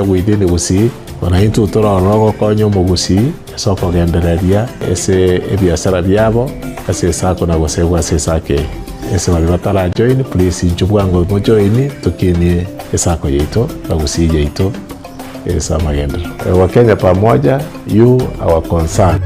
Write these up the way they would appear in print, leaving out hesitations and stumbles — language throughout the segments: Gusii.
within Gusii, bono intwe tore ororo gokonya omogusii ase okogendereria ase ebiasara biabo ase esako na gosegwa ase esako eye. Ase baria batara join please inchuo bwango mo join tokinie esako yaito na Gusii yaito ase amagenderero. Wakenya pamoja, you our concern.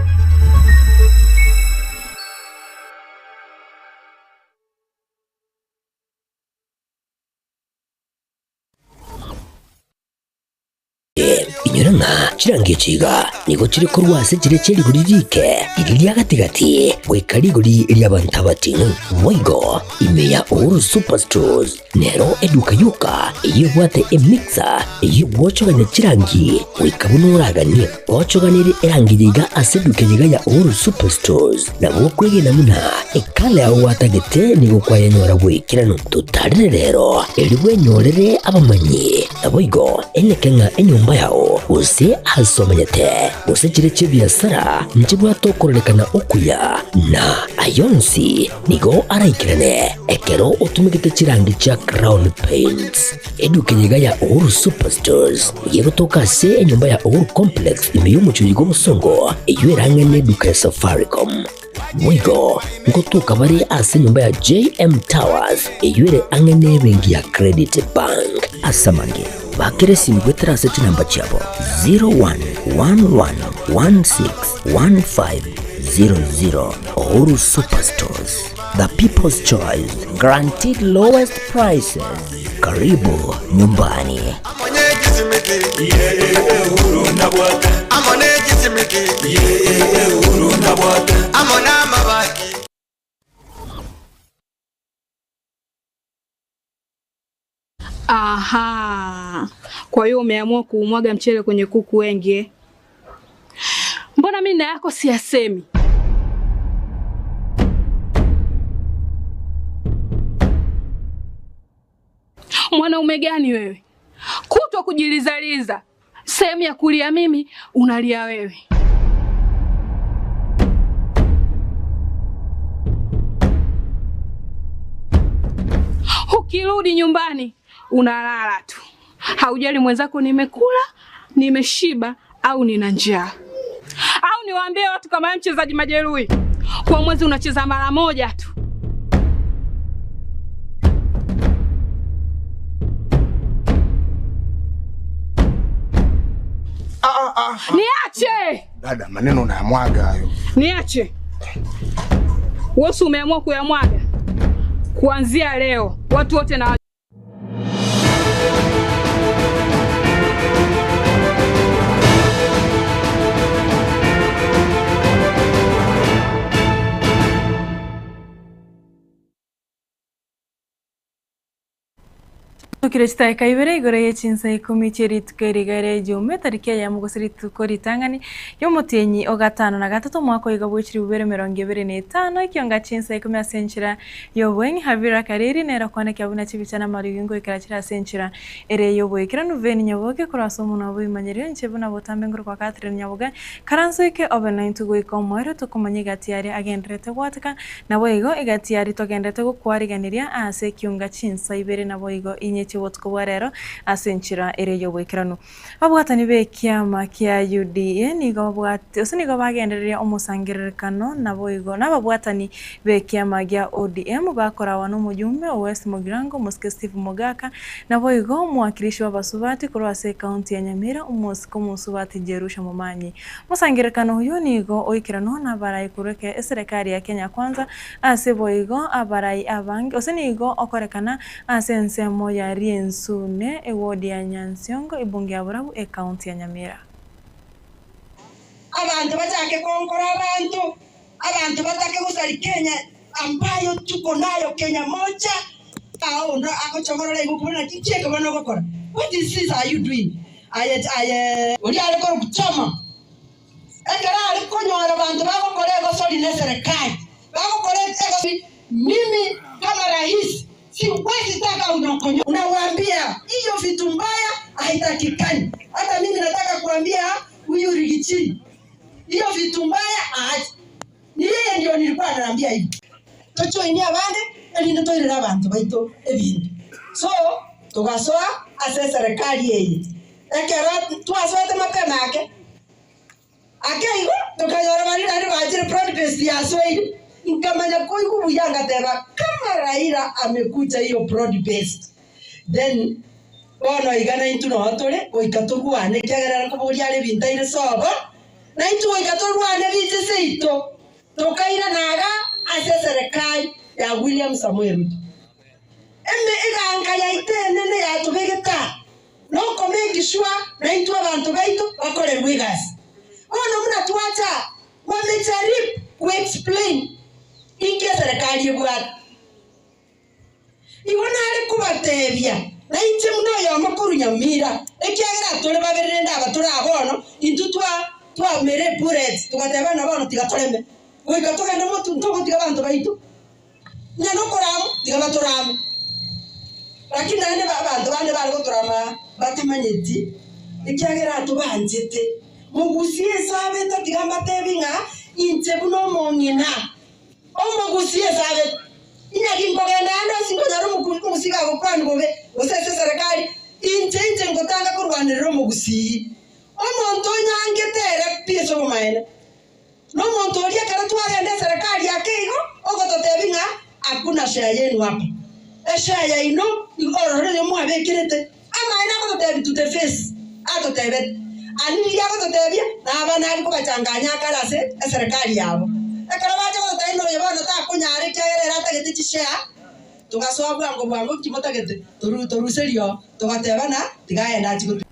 Inyora ng'a chirangi echi iga nigo chire korwa ase chiria chie rigori riike riria ria gati-gati goika rigori ri'abanto abating'u. Boigo ime ya Uhuru Superstores nero eduka yoka eyio ebwate emixer eyio egwochogania chirangi goika buna oraganie. Gochoganerie erangi eye iga ase eduka eye iga ya Uhuru Superstores nabo okwegena buna ekala yao gwatagete nigo kwayenyora bw'ekeranu. Totarire rero erio bwenyorere abamanyi. Naboigo eneke ng'a enyomba yao, gose aase omenyete, gose chiria chi'ebiasara nchibwate okororekana okuya, na ayio onsi nigo araikerane ekero otumegete chirangi chia Crown Paints. Eduka eye iga ya Uhuru Superstores nigo egotoka ase enyomba ya Uhuru Complex ime y'omochie oyio bw'obosongo, eyio erang'e neduka ya Safaricom. Boigo ngotoka bare ase enyomba ya JM Towers eyio ere ang'e nebenki ya Credit Bank. Ase amange, bakera esimi goetera ase chinamba chiabo 0111161500. Uhuru Superstores, the people's choice, guaranteed lowest prices. Karibu nyumbani. Aha, kwa hiyo umeamua kuumwaga mchele kwenye kuku wengi eh? Mbona mimi na yako siyasemi? Mwanaume gani wewe? Kutwa kujilizaliza, sehemu ya kulia mimi unalia wewe. Ukirudi nyumbani unalala tu, haujali mwenzako nimekula, nimeshiba au nina njaa. Au niwaambie watu kama wewe mchezaji majeruhi, kwa mwezi unacheza mara moja tu. Niache! Dada, maneno unayamwaga hayo. Niache. Wewe si umeamua kuyamwaga? Kuanzia leo watu wote na Tokire chidakika ibere igoro ye chinsa ikomi chie rituko eri iga ere ejume tariki eyemo gose rituko ritang'ani riomotienyi o gatano na gatato omwaka oiga bwe chilifu bibere emerongo ebere na etano ekionga chinsa ikomi ase enchera y'obweng'e Havira Kariri nere okonekia buna chibicha na amariogi ngoikera chire ase enchera ere y'oboikeranu Veni Nyaboke korwa ase omonwa bw'ebimanyerio inche buna botambe ngoro kwa Catherine Nyaboke karansoike obe naintwe goika omoerio tokomanya egati aria agendererete gwateka Naboigo egati aria togenderete gokwarigeneria aase ekiunga chinsa ibere naboigo inye chi'obotuko bwa rero ase enchera ere y'oboikeranu. Ababwatani b'ekiama kia UDA nigo babwate gose nigo bagendereria omosangererekano naboigo nababwatani b'ekiama gia ODM bakorawa nomojumbe o West Mugirango omosike Steve Mogaka naboigo omowakilishi bw'abasubati korwa ase ecounty ya Nyamira omosike omosubati Jerusha Momanyi. Omosangererekano oyio nigo oikeranwa nabarai korwa eserekari ya Kenya Kwanza, ase boigo abarai abange, gose nigo okorekana ase ensemo ya Riensune, ewodi ya Nyansiongo, ebunge ya Borabu, ecounty ya Nyamira. Abanto bachake konkora abanto, abanto batake gosari Kenya ambayo tuko nayo Kenya moja. Ao onde agochogorora igo okobora naki nki eke bono ogokora? What is this are you doing? Aye aye oria are korokwa Choma ekero are konyora abanto bagokora egosori na eserekari bagokora egosori mimi kama rais siwezi taka unyokonyoko unawaambia hiyo vitu mbaya haitakikani. Hata mimi nataka kuambia huyu Rigathi hiyo vitu mbaya aache. Ni yeye ndio nilikuwa naambia hivi. Tochoinie abande erinde toirere abanto baito ebinto. So togasoa ase eserekari eye. Ekero twasoete mapema ake, ake igo tokanyora baria naende bachire broad based yasoire. Nkamanya koigwa buya ngateba kama Raila amekuja hiyo broad based then bono iga naintwe noo tore goika torwane ekiagera ere nkoboria are ebinto aire sobo, naintwe goika torwane biche seito. Tokairana iga ase eserekari ya William Samoei Ruto. Eme eganka yaito enene yatobegete aa nokomake sure naintwe abanto baito bakorerwe egasi. Bono buna twacha aa, wamejaribu ku explain inki eserekari ebwate. Igo nare kobatebia, na inche buna oyomo korwa Nyamira, ekiagera tore babere rende aba tore aa bono, intwe twa twamera ebullets, togateba ng'a bono tiga toreme, goika togende motwe ntogotiga abanto baito, onye nokorama tiga batorame. Lakini naende ba abanto bande bare gotorama aa batamanyeti, ekiagera atobanchete. Mogusie esabete tiga mbatebi ng'a inche buna omong'ina. Omogusi esabete, Inaki nkogenda aande onsi nkonyora omogusii gagokwanwa bobe, gose ase eserekari, inche inche ngotanga korwanerera omogusii. Omonto onyangete ere pi ase obomaene, nomonto oria ekero twagenda eserekari ake igo, ogototebia ng'a hakuna share yenu hapa, eshare yaino ororo nigo mwabekerete. Amaene agototebia to the face, atotebete. Aria riria agototebia, naba nare kobachanganya akare ase eserekari yabo. Ekero bacha gototebia ng'a oyo bono takonyara ekiagera ere atagete chishare, togasoa bwango bwango nki motagete toru toruserie oo, togateba ng'a tiga aende achie gotu.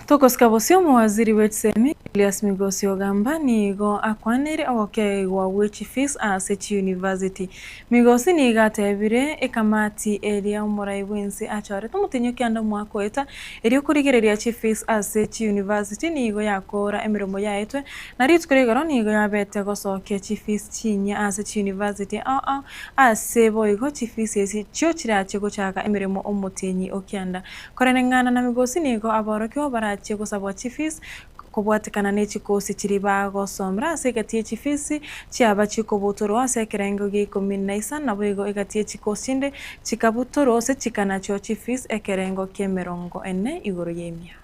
Togosika bosio omowaziri bwe chisemi Julius Migosi Ogamba nigo akwaneire ogokeigwa gwe chifees ase chiuniversity. Migosi nigo atebire ekamati eria omorai bwense achorete omotenyi okianda omwaka oeta erio korigereria chifees ase chiuniversity nigo yakoora emeremo yaetwe na rituko rigoro nigo yabete gosokia chifees chinyia ase chiuniversity ao ao ase boigo chifees esi chio chirache gochaka emeremo omotienyi okianda Koreng'ana na Migosi nigo aborokigwa barachie gosabwa chifees kobwatekana ne chikosi chiria bagosomera ase egati ye chifees chiaba chikobutorwa ase ekerengo gia ikomi na isano naboigo egati ye chikosi chinde chikabutorwa ase chikanachwa chifees ekerengo ki'emerongo ene igoro y'emia.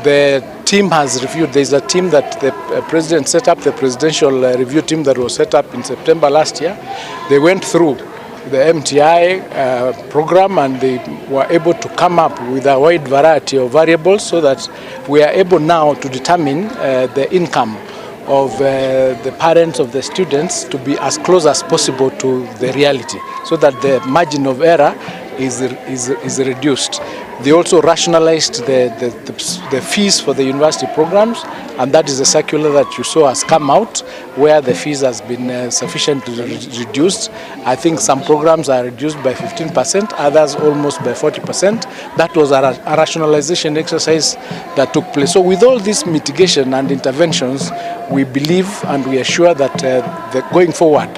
The team has reviewed, there is a team that the president set up, the presidential review team that was set up in September last year. They went through the MTI uh, program and they were able to come up with a wide variety of variables so that we are able now to determine uh, the income of uh, the parents of the students to be as close as possible to the reality so that the margin of error is, is, is reduced. They also rationalized the, the, the, the fees for the university programs, and that is the circular that you saw has come out where the fees has been uh, sufficiently re reduced. I think some programs are reduced by 15%, others almost by 40%. That was a, a rationalization exercise that took place. So with all this mitigation and interventions, we believe and we are sure that uh, the, going forward,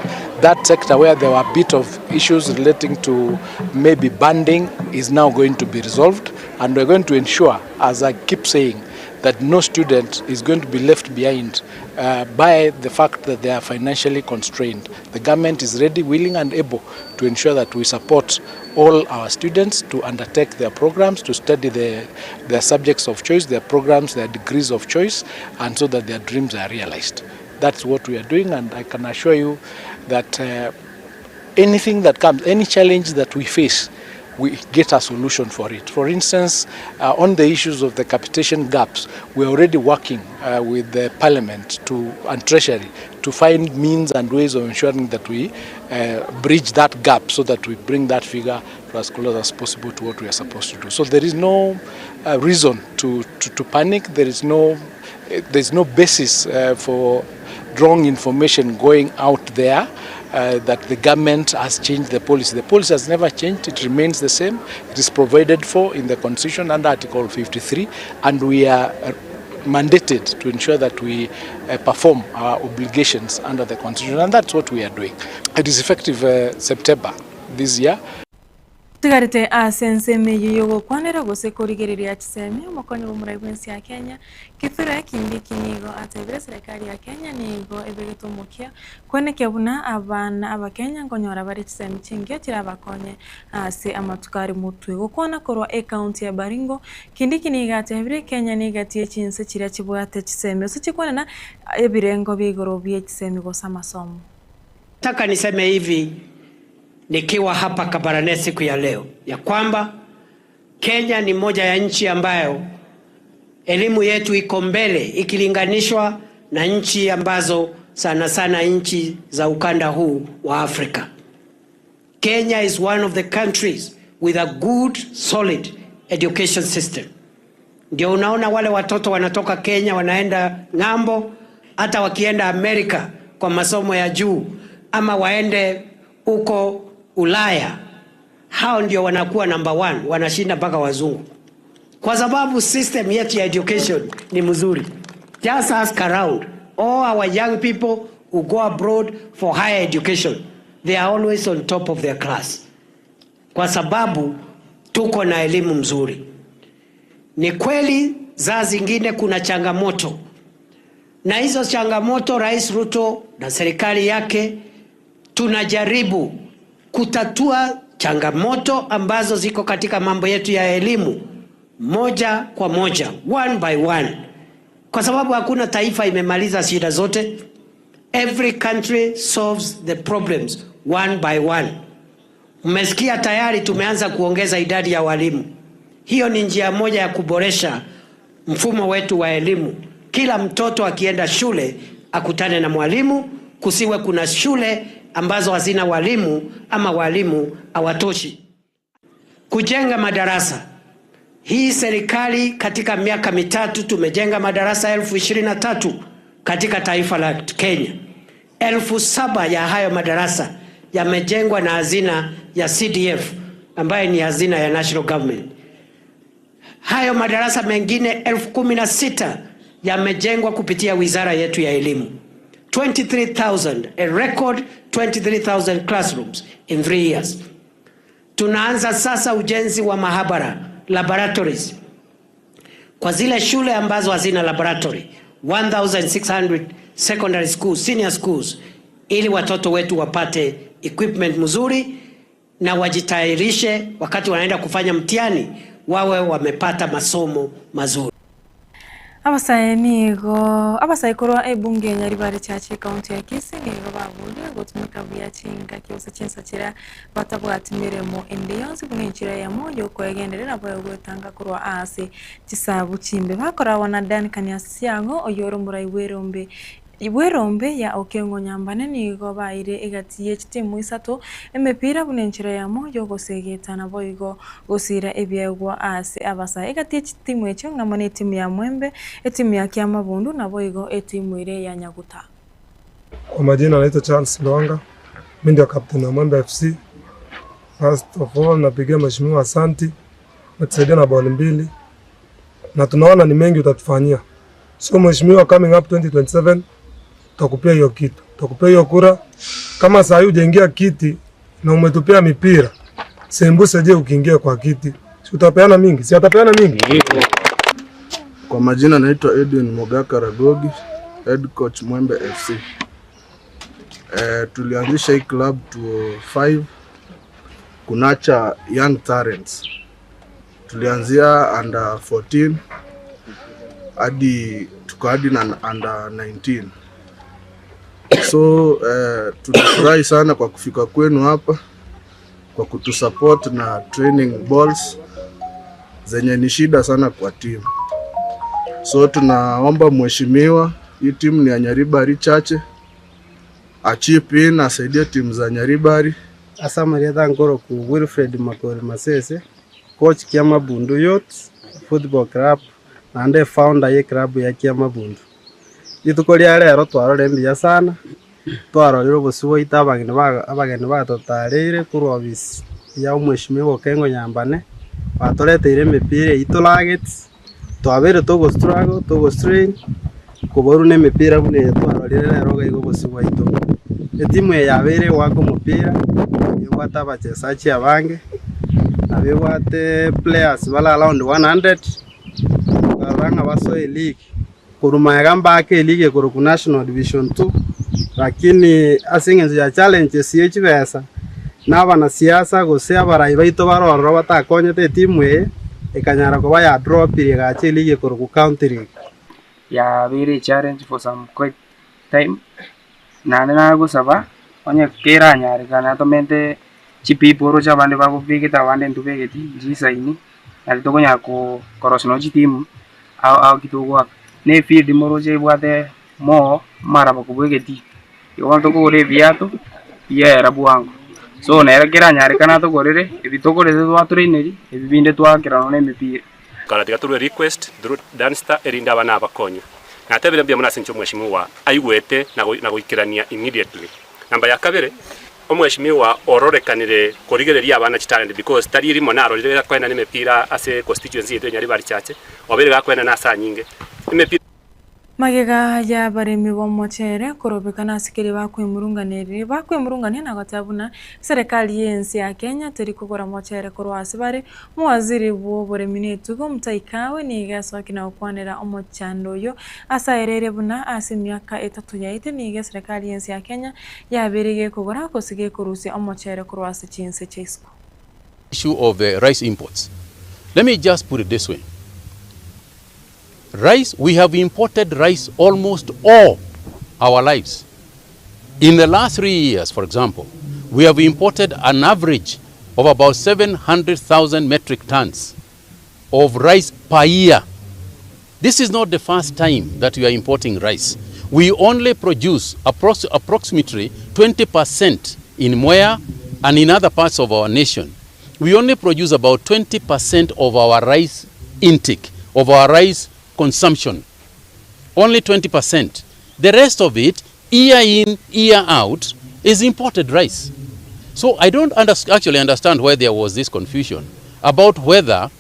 that sector where there were a bit of issues relating to maybe banding is now going to be resolved and we're going to ensure, as I keep saying, that no student is going to be left behind uh, by the fact that they are financially constrained. The government is ready, willing and able to ensure that we support all our students to undertake their programs, to study the, their subjects of choice, their programs, their degrees of choice, and so that their dreams are realized. That's what we are doing, and I can assure you that uh, anything that comes, any challenge that we face, we get a solution for it. For instance, uh, on the issues of the capitation gaps, we're already working uh, with the Parliament to, and Treasury to find means and ways of ensuring that we uh, bridge that gap so that we bring that figure to as close as possible to what we are supposed to do. So there is no uh, reason to, to, to panic. There is no, there is no basis uh, for wrong information going out there uh, that the government has changed the policy. The policy has never changed, it remains the same. It is provided for in the Constitution under Article 53, and we are mandated to ensure that we uh, perform our obligations under the Constitution, and that's what we are doing. It is effective uh, September this year. Tigarete ase ensemo eyio y'ogokwanera gose korigereria chisemi, omokonyi bw'omorai bw'ense ya Kenya, Kithure Kindiki nigo atebire eserekari ya Kenya nigo ebegete omokia kwenekia buna abana abakenya nkonyora bare chisemi chingiya chirabakonye ase amatuko are motwe. Gokwana korwa ecounty ya Baringo, Kindiki nigo atebire Kenya nigatie chinse chiria chibwate chisemi gose chikwanena ebirengo bia igoro bie chisemi gose amasomo. Nataka niseme hivi nikiwa hapa Kabarnet siku ya leo ya kwamba Kenya ni moja ya nchi ambayo elimu yetu iko mbele ikilinganishwa na nchi ambazo sana sana nchi za ukanda huu wa Afrika. Kenya is one of the countries with a good solid education system. Ndio unaona wale watoto wanatoka Kenya wanaenda ng'ambo, hata wakienda Amerika kwa masomo ya juu ama waende huko Ulaya, hao ndio wanakuwa number one, wanashinda mpaka wazungu, kwa sababu system yetu ya education ni mzuri. Just ask around all our young people who go abroad for higher education, they are always on top of their class, kwa sababu tuko na elimu mzuri. Ni kweli za zingine kuna changamoto, na hizo changamoto Rais Ruto na serikali yake tunajaribu kutatua changamoto ambazo ziko katika mambo yetu ya elimu moja kwa moja, one by one, kwa sababu hakuna taifa imemaliza shida zote. Every country solves the problems one by one. Mmesikia tayari tumeanza kuongeza idadi ya walimu. Hiyo ni njia moja ya kuboresha mfumo wetu wa elimu. Kila mtoto akienda shule akutane na mwalimu, kusiwe kuna shule ambazo hazina walimu ama walimu hawatoshi. Kujenga madarasa, hii serikali katika miaka mitatu tumejenga madarasa 23,000 katika taifa la Kenya. 7,000 ya hayo madarasa yamejengwa na hazina ya CDF ambayo ni hazina ya national government. Hayo madarasa mengine 16,000 yamejengwa kupitia wizara yetu ya elimu. 23,000, a record 23,000 classrooms in 3 years. Tunaanza sasa ujenzi wa mahabara, laboratories. Kwa zile shule ambazo hazina laboratory, 1,600 secondary schools, senior schools, ili watoto wetu wapate equipment mzuri na wajitayarishe wakati wanaenda kufanya mtihani wawe wamepata masomo mazuri. Abasae nigo abasae korwa ebunge ya Nyaribari Chache ekaunti ya Kisii nigo baboria gotumeka buya chingaki gose chinsa chiria batabwati meremo ende yonsi buna enchera eyemo yokoegenderera boe gwetanga korwa ase chisabu chimbe. Bakoragwa na Duncan Asiago oyore omorai bw'erombe bw'erombe ya Okengo Nyambane nigo baire egati ye chitimu isato emepira buna enchera eyemo yogosegeta naboigo gosira ebiegwa ase abasae. Egati ye chitimu echio ng'amo na etimu ya Mwembe, etimu ya Kiamabundu naboigo etimu ere ya Nyaguta. Kwa majina naitwa Charles Lwanga, mimi ndio captain wa Mwembe FC. First of all napigia mheshimiwa asanti, umetusaidia na boli mbili na tunaona ni mengi utatufanyia. So mheshimiwa, coming up 2027 tutakupea hiyo kitu, tutakupea hiyo kura. Kama saa hii hujaingia kiti na umetupea mipira, sembuse, je, ukiingia kwa kiti si utapeana mingi? Si atapeana mingi? Kwa majina naitwa Edwin Mogaka Ragogi, head coach Mwembe FC. Tulianzisha hii club 2005 kunurture young talents. Tulianzia under 14 hadi tuko hadi na under 19. So tunafurahi sana kwa kufika kwenu hapa kwa kutusupport na training balls zenye ni shida sana kwa timu. So tunaomba mheshimiwa, hii timu ni ya Nyaribari Chache, achip in asaidie timu za Nyaribari. Ase amarieta nkoroku Wilfred Makori Masese, coach Kiamabundu Youth Football Club naende founder ye club ya Kiamabundu. Rituko ria rero twarora mbuya sana twarorire obosi bwaito abageni ba abageni batotareire korwa ofisi ya omweshimiwa Okengo Nyambane batoreteire emipira eywo torageti twabeire togo struggle togo strain koborwa na emipira buna eye twarorire rero iga iga obosi bwaito. Etimu eye yabeire egoaka omopira ebwate abachesaji abange. Nabo ebwate players bare around 100, okarora ng'a basoe eleague. Korwa magega mbake eleague ekorokwa National Division 2, lakini ase eng'encho ya challenges ye chibesa, na abanasiasa gose abarai baito bare ororo batakonyete etimu eye, ekanyara koba ya dropire egacha eleague ekorokwa County League. Yabeire echallenge for some quite time, naende nagosaba onye keranyarekana tomente chipipe oroche abande bagobegete abande ntobegeti nchisaini, nari tokonyara ko korosia nonye chitimu ao ao ki togoaka. Na efield moroche ebwate more amaraba kobua egetii, igo bono tokogora ebiato biaera bwango. So nere keranyarekana atogorere ebi togorete twatraineri, ebi binde twaakera nonye na emepira. Kara tiga torue request through Danstar erinde abana aba bakonywe. Natebire mbuya mono ase inche omweshimiwa aigwete na goikerania immediately. Namba ya kabere, omweshimiwa ororekanire korigereria abana chitalent because tari erimo narorire gakoenana emepira ase constituency yaito ya Nyaribari Chache, obeire gakoenana ase anyinge emepira. Magega y'abaremi b'omochere korobekana ase keria bakwemurunganeria bakwemurungania na goteba buna eserekari y'ense ya Kenya teri kogora mochere korwa ase bare, omowaziri bw'oboremi na etugo Mutahi Kagwe nigo asokia na gokwanera omochando oyio ase aereire buna ase emiaka etato yaetire nigo eserekari y'ense ya Kenya yabeire gekogora gose gekorusia omochere korwa ase chinse chia isiko. Issue of the rice imports. Let me just put it this way. Rice, we have imported rice almost all our lives. In the last three years, for example, we have imported an average of about 700,000 metric tons of rice per year. This is not the first time that we are importing rice. We only produce approx approximately 20% in Mwea and in other parts of our nation. We only produce about 20% of our rice intake, of our rice consumption. Only 20%. The rest of it, year in, year out, is imported rice. So I don't under actually understand why there was this confusion about whether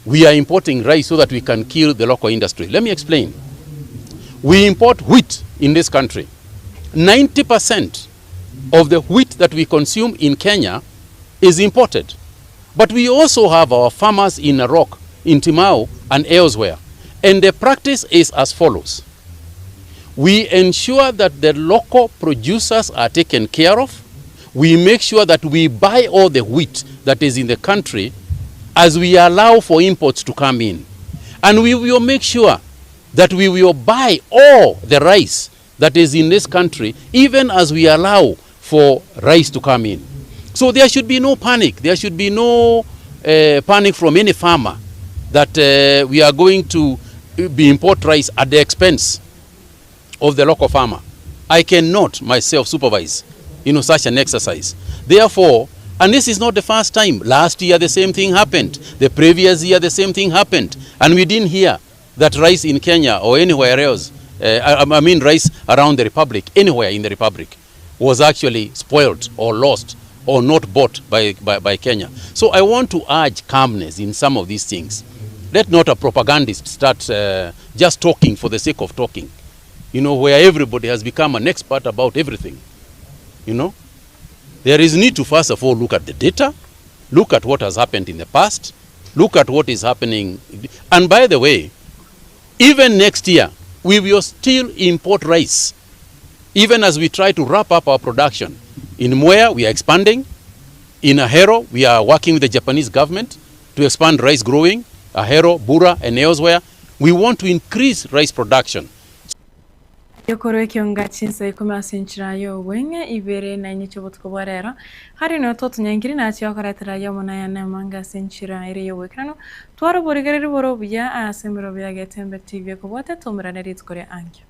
we are importing rice so that we can kill the local industry. Let me explain. We import wheat in this country. 90% of the wheat that we consume in Kenya is imported. But we also have our farmers in Narok, in Timau, and elsewhere. And the practice is as follows. We ensure that the local producers are taken care of. We make sure that we buy all the wheat that is in the country as we allow for imports to come in. And we will make sure that we will buy all the rice that is in this country, even as we allow for rice to come in. So there should be no panic. There should be no uh, panic from any farmer that uh, we are going to be import rice at the expense of the local farmer. I cannot myself supervise, you know, such an exercise. Therefore, and this is not the first time. Last year the same thing happened. The previous year the same thing happened. And we didn't hear that rice in Kenya or anywhere else, uh, I, I mean rice around the Republic, anywhere in the Republic, was actually spoiled or lost or not bought by, by, by Kenya. So I want to urge calmness in some of these things. Let not a propagandist start uh, just talking for the sake of talking, you know, where everybody has become an expert about everything, you know. There is need to first of all look at the data, look at what has happened in the past, look at what is happening. And by the way, even next year, we will still import rice, even as we try to wrap up our production. In Mwea, we are expanding. In Ahero, we are working with the Japanese government to expand rice growing, Ahero, Bura, and elsewhere. We want to increase rice production. Yokorwa ekionga chinsa ikomi ase enchera y'obweng'e ibere na inye chi'obotuko bwa rero, Hari noyo totonyankiri nachia gokoretera ayio amo nayane amange ase enchera ere y'oboikeranu, tware oborigereria bore obuya ase emerobo ya Getembe TV ekobwate toumerane rituko ria ankio.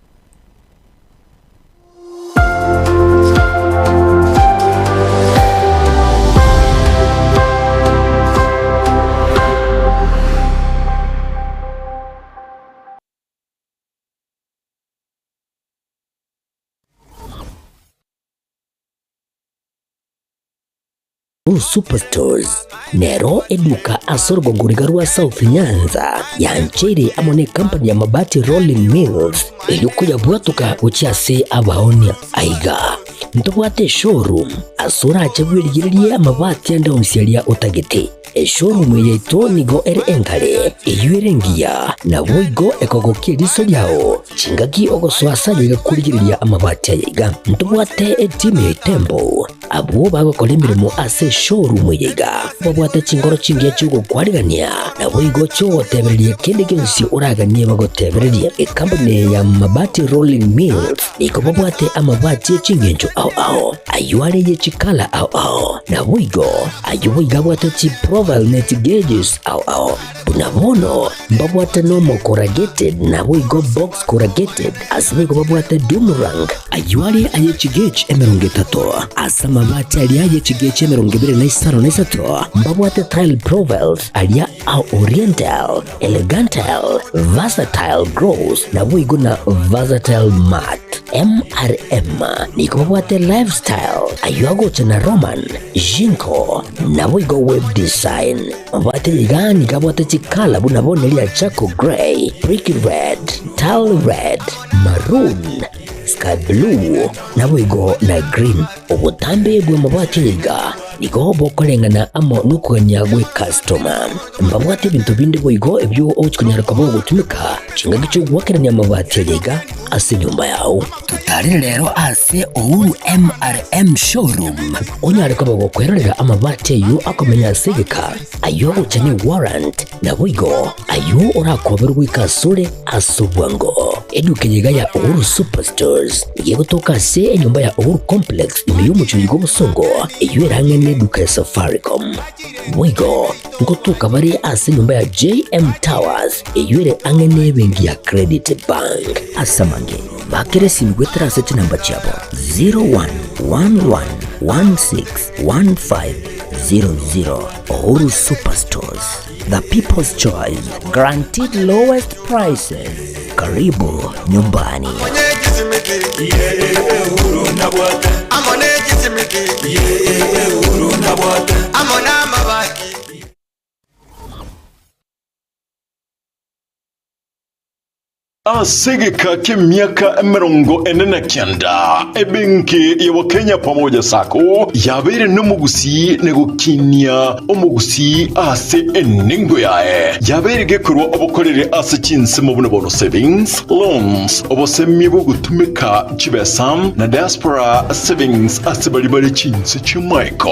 Superstores nero eduka ase orogongo riga rwa South Nyanza yancheire amo ne company ya Mabati Rolling Mills erio koyabwatoka gochia ase abaonia. Aiga ntobwate eshowroom ase orache bwerigererie amabati ande onsi aria otagete. Eshowroom yaito nigo ere engare, eyio ere engiya, naboigo ekogokia eriso riao chingaki ogosoa ase aye iga korigereria amabati aye iga. Ntobwate etimu ya Itembo, abwo bagokora emeremo ase eshowroom eye iga, babwate chingoro chingiya chi'ogokwarigania, naboigo chi'ogotebereria kende gionsi oraganie bagotebererie. Ekampuni eye ya Mabati Rolling Mills nigo babwate amabati e chingencho ao ao, ayio are ye chikala ao ao, naboigo Ayio boigo abwate chiprofile ne chigeges ao ao. Buna bono mbabwate normal corrugated naboigo box corrugated, ase boigo babwate doomerang. Ayio are aye chigauge 30, ase amabati aria aye chigauge 23 mbabwate tile profiles aria a oriental, elegantal, versatile gloss naboigo na versatile matte. MRM nigo babwate lifestyle ayio agocha na Roman, Jinko, naboigo web design. Mabwate iga nigo abwate chikala buna bono eria charcoal grey, brick red, tile red, maroon, sky blue, naboigo na green. Obotambe bw'amabati aya iga nigo bokoreng'ana amo nokogania gw'ekastoma. Mbabwate ebinto binde boigo ebio ogochia konyara koba ogotumeka chingaki chi'ogoakerania amabati aya iga ase enyomba yao. Totarere rero ase Uhuru MRM Showroom onyare koba gokwerorera amabati ayio akomenya ase egeka, ayio agocha ne warrant, naboigo ayio orakoberwe goika asore ase obwango. Eduka eye iga ya Uhuru Superstores nigo egotoka ase enyomba ya Uhuru Complex ime y'omochie oyo bw'obosongo, eyio ere ang'e neduka ya Safaricom. Boigo ngotoka bare ase enyomba ya JM Towers eyio ere ang'e nebenki ya Credit Bank. Ase amange, bakera esimi goetera ase chinamba chiabo 0111161500. Uhuru Superstores, the people's choice, guaranteed lowest prices. Karibu nyumbani. Ase egeka ki'emiaka 49, ebenki ya Wakenya Pamoja Sacco yabeire nomogusii na gokinia omogusii ase enengo yaye. Yabeire gekorwa obokoreri ase chinsemo buna bono savings, loans, obosemia bw'ogotumeka chibesa na diaspora savings ase baria bare chinse chi'amaiko.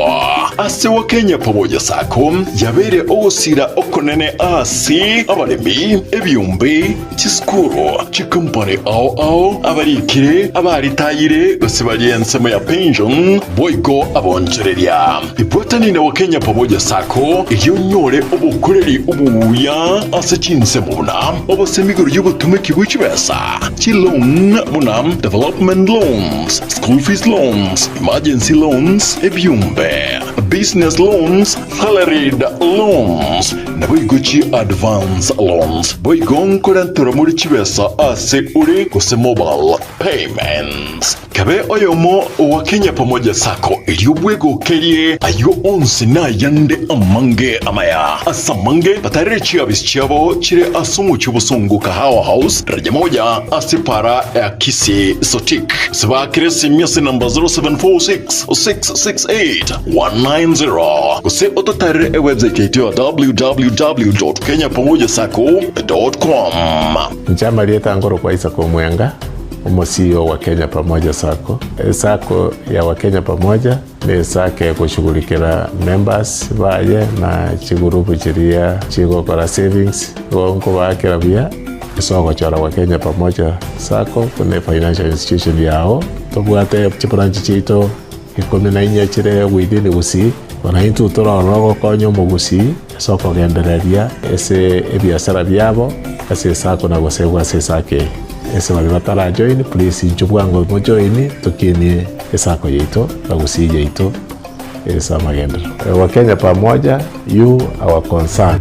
Ase Wakenya Pamoja Sacco yabeire ogosira okonene ase abaremi, ebiombe, Chisukuru, chikompani ao ao, abarikire, abaritayire, gose baria ensemo ya pension, boigo abonchoreria. Ibwatani na Wakenya Pamoja Sacco erio onyore obokoreri obuya ase chinsemo buna obosemi igoro y'obotomeki bwe chibesa, chiloan buna development loans, school fees loans, emergency loans, ebiombe, business loans, Salaried loans, naboigo chi advance loans, boigo nkorenterwa more chibesa ase ore gose mobile payments. Kabe oyomo owa Kenya Pamoja Sacco erio bwegokerie ayio onsi na ayande amange amaya. Ase amange batarere chiabisi chiabo chire ase omochie obosongo Kahawa House, daraja moja ase para ya Kisii Sotik. Gose baakere esimi ase namba 0746 668 190 gose ototarere ewebsite yaito ya www.kenyapamojasacco.com. Inche amarieta nkorokwa Isaac Omwenga, omo-CEO wa Kenya Pamoja Sacco. Esacco ya Wakenya Pamoja ne esacco egoshughulikera members baye na chigurupu chiria chigokora savings, igo nkobaakera buya ase ogochora Wakenya Pamoja Sacco buna efinancial institution yao. Tobwate chibranch chiaito 14 chire within Gusii, bono intwe tororore ogokonya omogusii ase okogendereria ase ebiasara biabo ase esako na gosegwa ase esako eye. Ase baria batara join please inchuo bwango mo join tokinie esako yaito na Gusii yaito ase amagenderero. Wakenya pamoja, you our concern.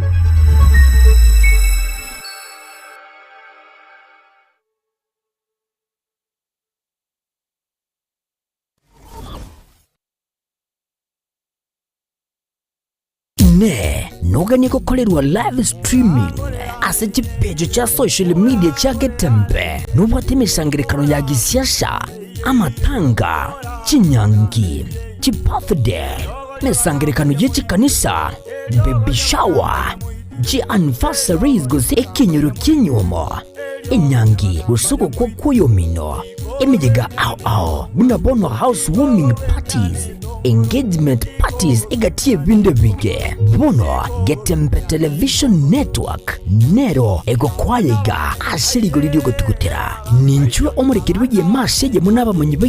Inee! Noganie gokorerwa live streaming ase chipeji chia social media chia Getembe? Nobwate emesangererekano ya gisiasa, amatanga, chinyangi, chibirthday, emesangererekano ye chikanisa? Baby shower, chi anniversaries gose ekenyoro ki'enyuomo, enyangi gose ogokwa kw'oyomino, emeyega ao ao buna bono house warming parties, engagement parties egati y'ebinto ebinge. Bono Getembe Television Network nero egokoa iga ase rigori ri'ogotugutera. Ninchwe omorekeri bw'egeema ase eyemo n'abamanyi ba.